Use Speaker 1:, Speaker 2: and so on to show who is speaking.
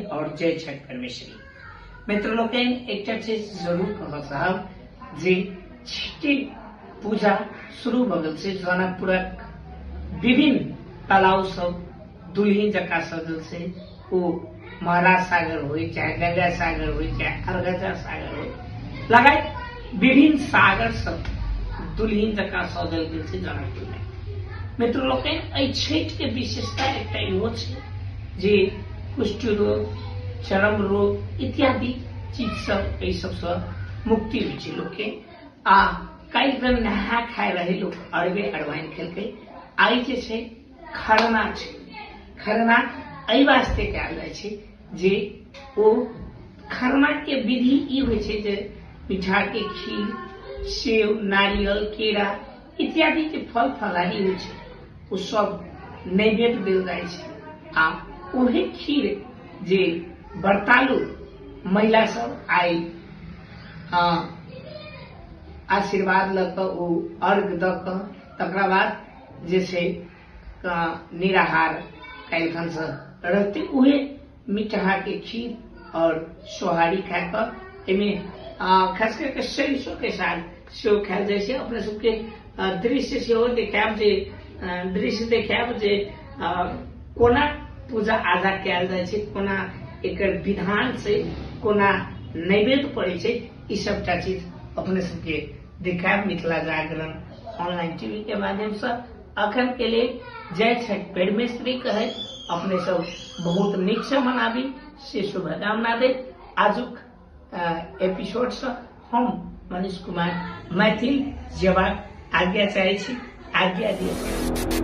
Speaker 1: हिंद और जय छठ परमेश्वरी। मित्र लोकनि, एकटा चीज जरूर कहऽ चाहब जे छठि पूजा शुरू भऽ गेल छै। जनकपुरक विभिन्न तालाब सब दुल्हिन जकाँ सजल छै। ओ महाराज सागर होइ चाहे गंगा सागर होइ चाहे अरगजा सागर होइ, लगायत विभिन्न सागर सब दुल्हिन जकाँ सजल गेल छै जनकपुरमे। मित्र लोकनि, एहि छठिके विशेषता एकटा इहो छै जे कुष्ठ रोग, चरम रोग इत्यादि चीज सब एहि सबसँ मुक्ति होइ छै लोकके। आ काल्हि दिन नहा खाय रहे लोक, अरबे अरबाइन खेलकै। आइ जे छै खरना छै। खरना एहि वास्ते कयल जाइ छै जे ओ खरना के विधि ई होइ छै जे मिठा के खीर, सेब, नारियल, केरा इत्यादि के फल फलहारी होइ छै, ओ सब नैवेद्य देल जाइ छै। आ ओहे खीर जे व्रतालु महिला सब आइ आशीर्वाद लऽ कऽ ओ अर्घ दऽ कऽ तकरा बाद जे छै निराहार काल्हिखनसँ रहतै, उहे मिठहा के खीर और सोहारी खा कऽ, एहिमे खास करके सरिसो के साग सेहो खायल जाइ छै। अपने सबके दृश्य सेहो देखायब जे दृश्य देखायब जे कोना पूजा आजा कयल जाइ छै, कोना एकर विधान छै, कोना नैवेद्य पड़ै छै, ई सबटा चीज अपने सबके देखायब मिथिला जागरण ऑनलाइन टीवी के माध्यम से। अखन के लेल जय छठ परमेश्वरी कहैत अपने सब बहुत नीक से मनाबी से शुभकामना दैत आजुक एपिसोड से हम मनीष कुमार मैथिल जेबाक आज्ञा चाहै छी। आज्ञा दिअ।